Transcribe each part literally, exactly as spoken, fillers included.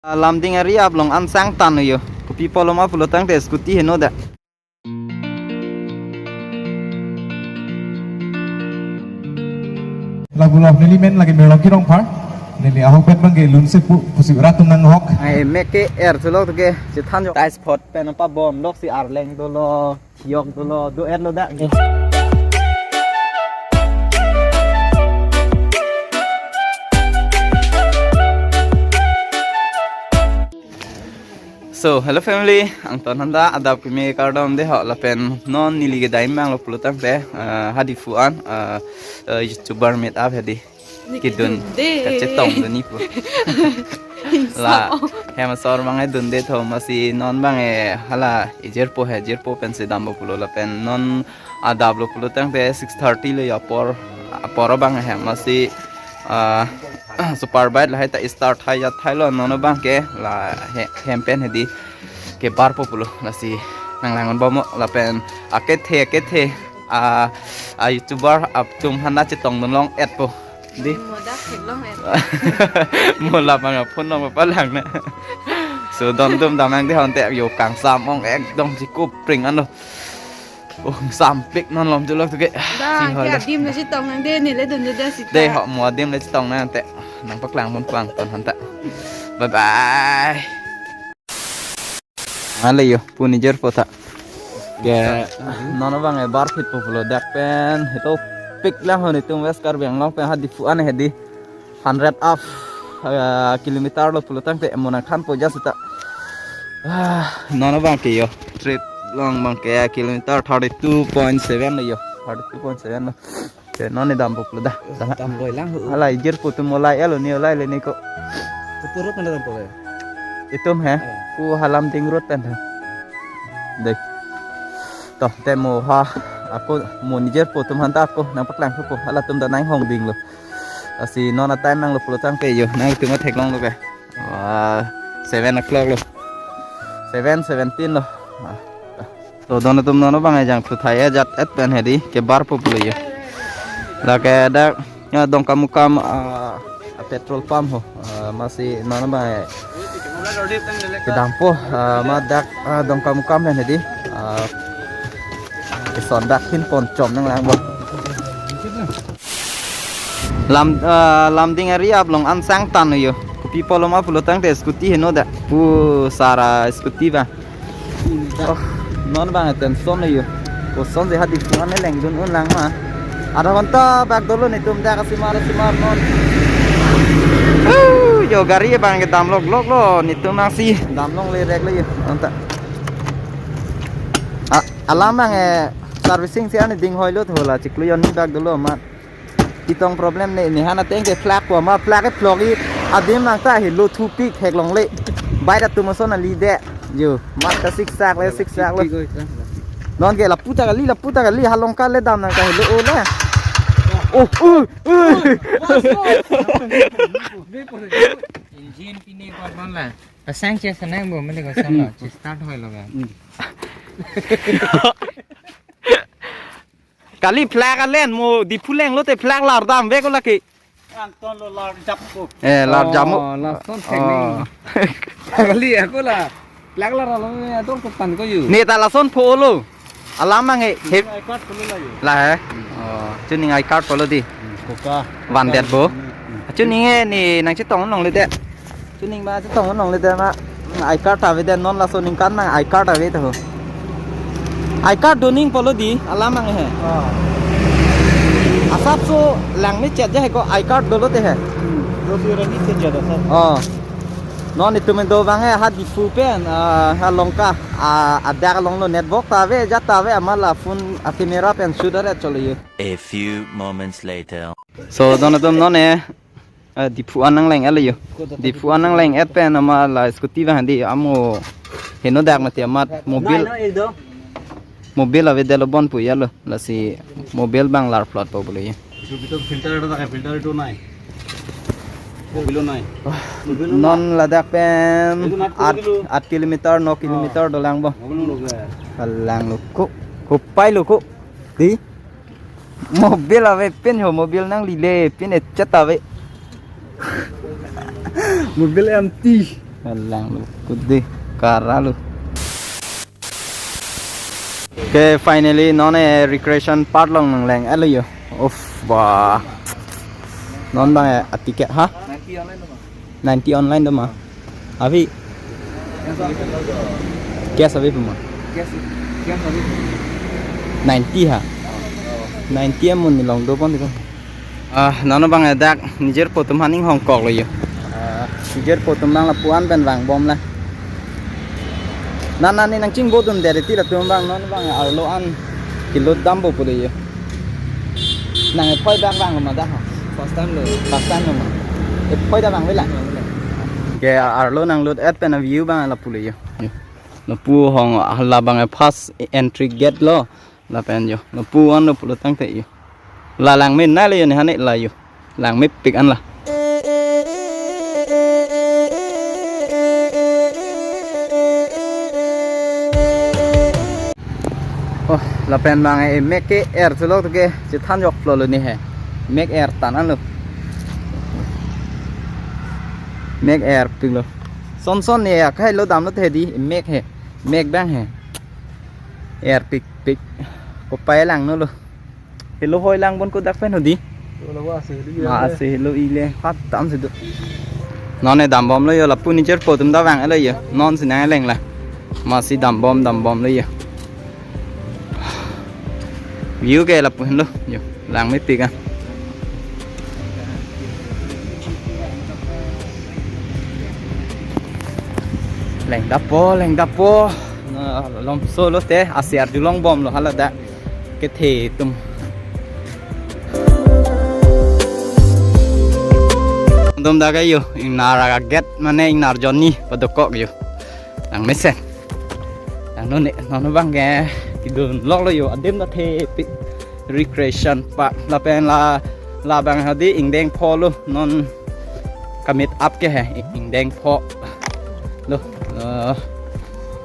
Ah, Lumding area along an sang tan yo. Kopi apotlo ma pulo tangte scooty heno da. Lapulo neli men lake Mirlongki Rongphar. Neli ahok pen bang ke lunse pu pusi rat atum nanghok. Ai mek ke er sulok ke chethan jo. Tai spot pen pa bom lok si arleng dolo. Yok dolo, do-et lo da. So, hello family, angton handa adap kimi kardom de ho lapen non neli kedai mang lo pulo tangte, eh, ha Diphu an, eh, eh, YouTuber meet up hedi. Kedun, dunde. Kachetong dun ni pu. La, hem asor bang e dunde tho masi non bang e hala ejirpo he, jirpo pen si dampo pulo lapen non adap lo pulo tangte six thirty lo ya apor, apor bang he masi, ah, super bike lahai ta start hai ya thai lo non bang ke la he, hem pen hedi kebarpo pulo lasi nanglang-onbom lapen akethe akethe a, a YouTuber atum hana chetong dun long-etpo. Di. Mo dak theklong-et. Mo la bang phone long palang na. So don dum damnang de honte yo kangsam ong ekdom si kupring ano. Oh, sampik non lom julok tuke. Da, si hol ke da. Adim le chetong nang de neli dunde da sita. De ho mo adim le chetong nang te. Nangpaklang pon pang ton hanta. Bye bye. Ale yo, pu nijirpo ta. Ke, non bang e bar phitpo pulo dak pen, hito pik lang ho netum West Karbi Anglong pen ha Diphu an hedi. Hundred up, eh, kilometer lo pulo tangte mo nangthanpo ja sita. Ah, non bang ke yo, trip long bang ke kilometer thirty two point seven lo yo, thirty two point seven lo. Te non ne dampo pulo da. Damloi lang ho. Hala ejirpo atum olai elo ni olai le ni ko. Kopuro kan dampo le. Itum he. Eh. Pu ha Lumding road pen he. Dei. To te mo ha ako mo nijirpo atum hanta ako nangpaklangpo halatum ta nanghong ding lo. Lasi non a time nang lo pulo tangte yo nangtum theklong lo ke. Wah, seven o'clock lo. Seven seventeen lo. Ah. To don atum non bang e jangthu thai ajat et pen hedi kebarpo pulo yo. Lake dak ya Dongkamukam, ah, a petrol pump ho. Ah, masi non bang e kedampo, ah, ma dak, ah, Dongkamukam pen hedi. Ah, keson dak hin pon chom nanglang bo. Lam, ah, Lumding area along an sang tan yo. Kopi apotlo ma pulo tangte scooty heno da. Pu sara scooty ba. Oh, non bang tension lo yo. Koson si ha Diphu an leng dun un lang ma. Adha ghonta bak dolo netum dak asimar asimar non. Uh, yo gari bang kedam lok lok lo netum nangsi dam longle rek lo yo. Anta. A, alam bang e servicing si ani ding hoi lo thola chiklo yon ni bak dolo ma. Kitong problem ne, ne hana teng ke plak po ma plak ke plok i adim nang ta hi lo thu pik hek longle. Bai da tu mason ali de. Yo, mat ka sik sak le, sik sak le. Non ke lapu ta kali, lapu ta kali, ha Longka le dam nang ta hi lo o le. Oh, oh, oh. Engine pine por non la. Pasang che sanang bo mele ko sang lo, che start hoi lo ga. Kali plak alen mo Diphu leng lote plak lar dam vek ko lake. Angton lo lar jap ko. Eh, lar jamo. Oh, lason thek ni. Oh. Kali ako la plak lar lo ni ator ko pan ko yu. Ne ta lason pho lo. Alam mang he. He. I card pho lo la yu. La he. Oh, chuning I card pho lo di. Koka. Van det bo. Hmm. Chuning he ni nang chetong longle de. Chuning ba chetong longle de ma I card ave de non laso ningkan nang I card ave to. I card doning polo di alam mang he. Ah. Asap so lang mi chet ja he ko I card dolo te he. Hmm. Dosi rani chet ja da sir. Oh. Non itum do bang he ha Diphu pen, ah, ha Longka, ah, adak along lo network ta ave, jat ta ave, amala phone a camera pen shoot are cholo ye. A few moments later. So don atum non e, ah, Diphu an nangleng-et lo yo. Diphu an nangleng-et pen ama la scooty bang di amo heno dak mati amat mobil. Nai, nai, do. Mobil ave delo bon pu ya lo. Lasi mobil bang lar plot po bolo ye. Itu, itu filter ada tak? Filter itu nai. Mobil lo nai. Mobil lo nai. Non ladak pen itu nai, at, itu dulu. At kilometer, no kilometer dolang bo. Mobil lo nai. Alang lo ko. Kopai lo ko. Di. Mobil ave pin ho, mobil nanglele pin echet ave. Mobil empty. Lang lo, kudi, kara lo. Okay, finally, non e recreation park along nangleng-etlo yo. Uff, wah. Non abang e aticket, ha? Ninety online do ma? Ninety online do ma? Avi? Cash ave ma? Cash ave ma? Cash, cash ave ma? Ninety ha? Ninety amonit along do pon di ko. Ah, non abang e dak nijirpo atum aning hongkoklo yo. Ah, nijirpo atum abang lapu-an pen vangbomlo. Nana ne nangchingbodunde ti latum abang, non abang arlo an kelut dampo pulo yo. Nang ephoi dak vanglo ma dak ha? First time lo. First time lo ma? Ephoi dak vangvela? Vangvela. Ke arlo nanglut-et pen a-view abang lapulo yo. Yo. Lapu hong, ah, labang e first entry gate lo. Lapen yo, lapu-an lo pulo tangte yo. La langme nai lo yo, ne hane la yo. Langmepik an la. Oh, lapen abang e mek ke-er thulok ke chethan joklo lo ne he. Mek er tan an lo. Mek erpiklo. Son son ne akhai lo damlo te di mek he. Mek abang he. Erpikpik. Kopai langno lo. Helo hoi lang bon kodak pen hodi. Helo ase helo Ma ile. Ase helo ile. Hat tam si do. Non e dambomlo yo, lapu nijirpo atum dak vang-etlo yo. Non si nangleng la. Masi dambom dambomlo yo. View ke lapu henlo yo. Langmepik an. Lengdappo, lengdappo. Na, lomso lote, asiar julong bomlo hala dak. Kethe atum. Atum dak yo, ingnar a-gate mane ingnar ajoine padokok yo. Nang mesen. Nang non ne, non abang ke kedun loklo yo, adim ta thepik. Recreation park lapen la, labang hadi ingdeng pho lo, non ka-meet up ke he, ingdeng pho lo. Eh,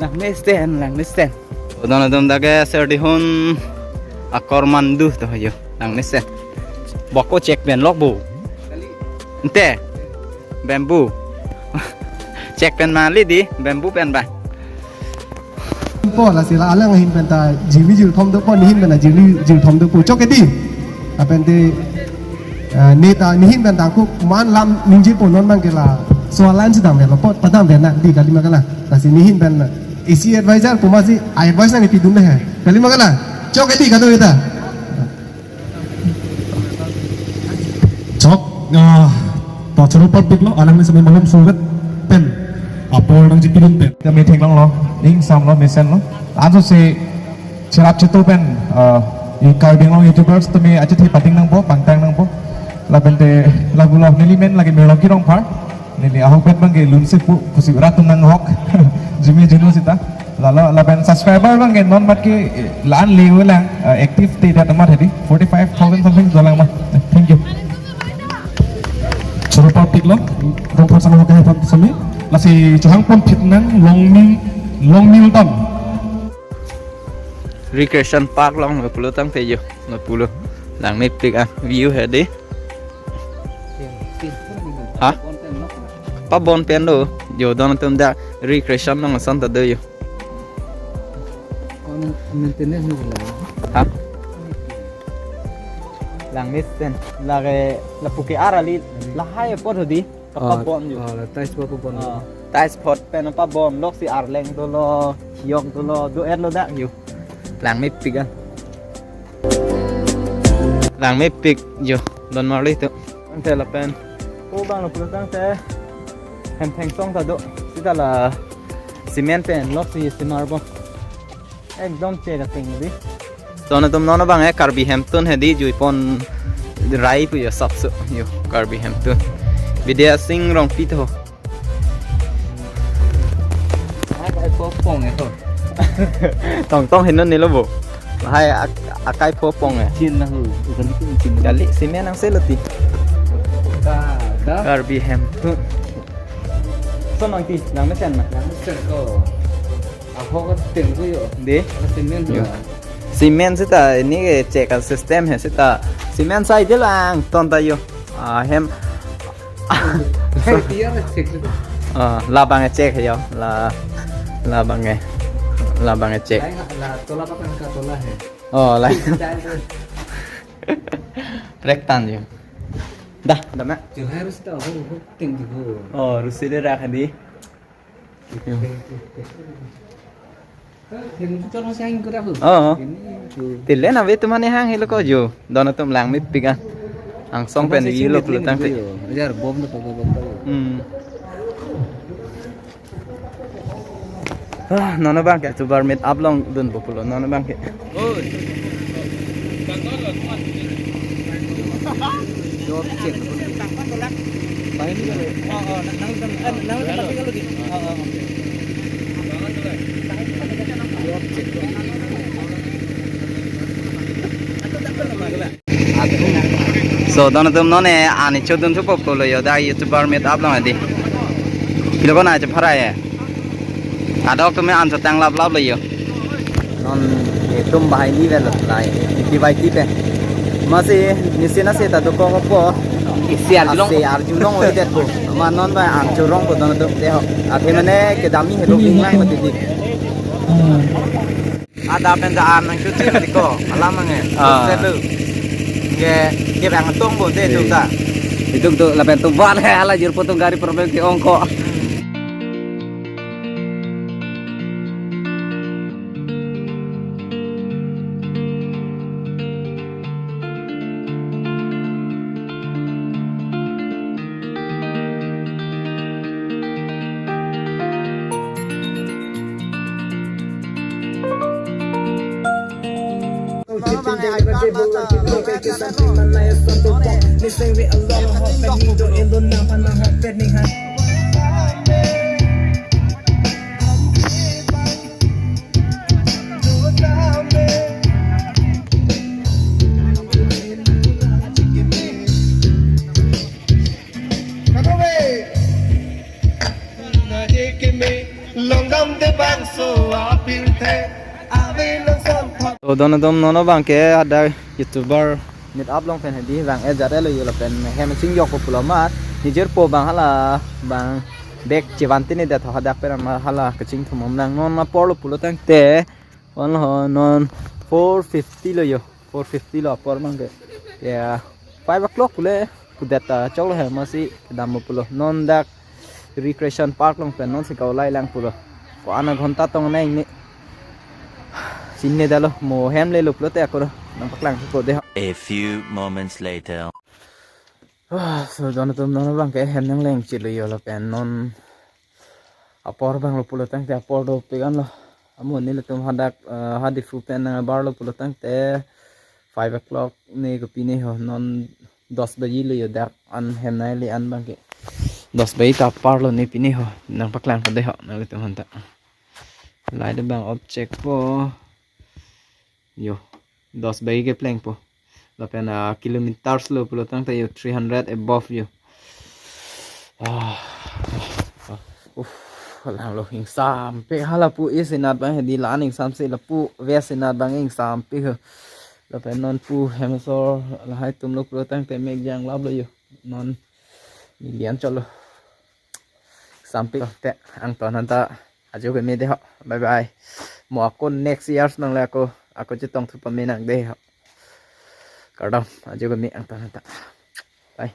langmesen, langmesen. Don atum dak ke serdihun akor mandu to yo, langmesen. Boko chek pen lok bo. Ante, bamboo. Chek pen mali di, bamboo pen ba. Po lasi la alang ahin pen ta jirli jirthom dopo, nehin pen ta jirli jirthom dopo. Chok ke di. Lapen te, eh, ne ta nehin pen ta ko man lam ningjepo, non abang ke laso a-line si damlo, pot padamlo na di, kali ma kalang. Lasi nehin pen A C advisor pu masi a-advice nangpidun le he. Kali ma kalang. Chok ke di kado eta. Chok, ah, to choro parpiklo, alanglisi malom surat pen apor nangchipidun pen. Kami theklonglo, ingsamlo, mesenlo. Anso si cherap chetu pen, ah, i Karbi Anglong YouTubers tumi achethe pading nangpo, pangtang nangpo. Lapen te lapulo neli men lake Mirlongki Rongphar. Neli ahok pen abang ke lunse pu, pusi rat atum nanghok. Jimi jinu sita. Lalo lapen subscriber abang ke non mat ke, eh, la-an le lang, eh, active te dak mat hedi forty five thousand something dolang ma. Eh, thank you. Choro parpiklo, Rongphar sang hok hai pam sami. Lasi chehang pon phit nang Longmil, Longmil Town. Recreation park along nge pulo tangte yo, nge pulo. Langmepik an view hedi. Ha? Pabon pen lo. Yo, don atum dak recreation along ason ta do yo. Maintenance ni la. Ha? Langmesen. Lake lapu ke-ar kali, lahai apot hedi. Ah, pabon yo. Ah, la tiles pabon. Ah, tiles pot pen pabon, lok si arleng dolo, hiok dolo, do-etlo dak yo. Langmepik an. Langmepik yo, don marli tu. Ante lapen. O abang lo pulo tangte. Hem thengsong ta do. Sita la cement pen, lok si simar bo. Ekdom chek ateng di. Don atum non abang e Karbi Hemtun hedi juipon rai pu yo sapso yo Karbi Hemtun. Bidya Sing Rongpi to. Akai pho pong e to. Tong tong hin non nilo bo. Hai ak-, akai pho pong e. Chin na hu, ukan di chin. Kali cement nangse lo ti. Ka, ka. Karbi Hemtun. So nang ti, nang mesen na. Nang mesen ko. Ahok ateng ko yo. De? Ada cement. Yo. Cement sita, ini ke chek a-system he sita. Cement sai je lang ton ta yo. Ah, hem. Hai tiar chek sita. Oh, labang e check yo. La, labang e. Labang e check. Lain la tola pakan ka tola hai. Oh, lain. Style tu. Prek tan yo. Dah, dah mak. Chulhai rusi ta ho ho ting di ho. Oh, rusi de rak hadi. Yo. Hem tu choro siang ko dah ho. Oh. Ini tu. Tile na ve tum mane hang helo ko jo. Don atum langmepik an. Angsong pen vi lo klutang te. Jar bom do pago bom pago. Hmm. Ah, non abang ke YouTuber meet up along dunpo pulo, non abang ke. So, don atum non e ani chodun thupo pulo yo, dak YouTuber meet up along hadi. Pilo ko na chepharai e. Kadokave an chotang laplap lo yo. Non etum bahai ni velo lai. Iti bai ti pe. Masi nisi nasi ta dokok po. Isi arjulong. Isi arjulong oi det po. Ma non ba an chorong po don atum te ho. Athe mane kedam ni hedo bing lang mati di. Ada pen ja an nang cuci mati ko. Alam nang e. Ah. Terus itu. Ke, ke bang tong bo te itu ta. Itu tu lapen tu ban hai hala jur potong gari problem ke ong ko. So, don atum non abang ke ada YouTuber meet up along pen hadi bang e jare lo yo lapen hem chingjok po pulo ma. Nijir po bang hala bang bag chevan tini det ho hadak pen ma hala kachingthum om nang non apor lo pulo tangte. Hon ho non four fifty lo yo. Four fifty lo apor abang ke. Ya, five o'clock pule kudet ta choklo he masi kedam pulo. Non dak Recreation Park along pen non si kau lai lang pulo. Ko-an a ghonta tong nai ni. Sinne dalo mo hem lelo pulote ako nangpaklang ko de. A few moments later. Ah, so don atum non abang ke hem nangleng chilo yo lapen non apor bang lo pulo tangte apor dopik an lo. Amo nelitum hadak, eh, ha Diphu pen nang abar lo pulo tangte five o'clock ni kopine ho, non dos baji lo yo dak an hem nai le an abang ke. Dos baji ta apar lo ni pine ho, nangpaklang ko de ho nanglitum aphanta. Lai de bang off check po. Yo, dos baji kepleng po. Lapen, ah, kilometers lo pulo tangte yo three hundred above yo. Ah, ah, uff, lang lo ingsampik hala pu east anat abang hedi la-an ingsamse lapu west anat abang ingsampik ho. Lapen non pu hem asor lahai atum lo pulo tangte mek janglap lo yo. Non neli an cholo. Sampai te angton aphanta ajo keme de ho. Bye bye. Mo ako next years nang le ako, ako chetong thu pame nang de ho. Kardom, ajo keme angton aphanta. Bye.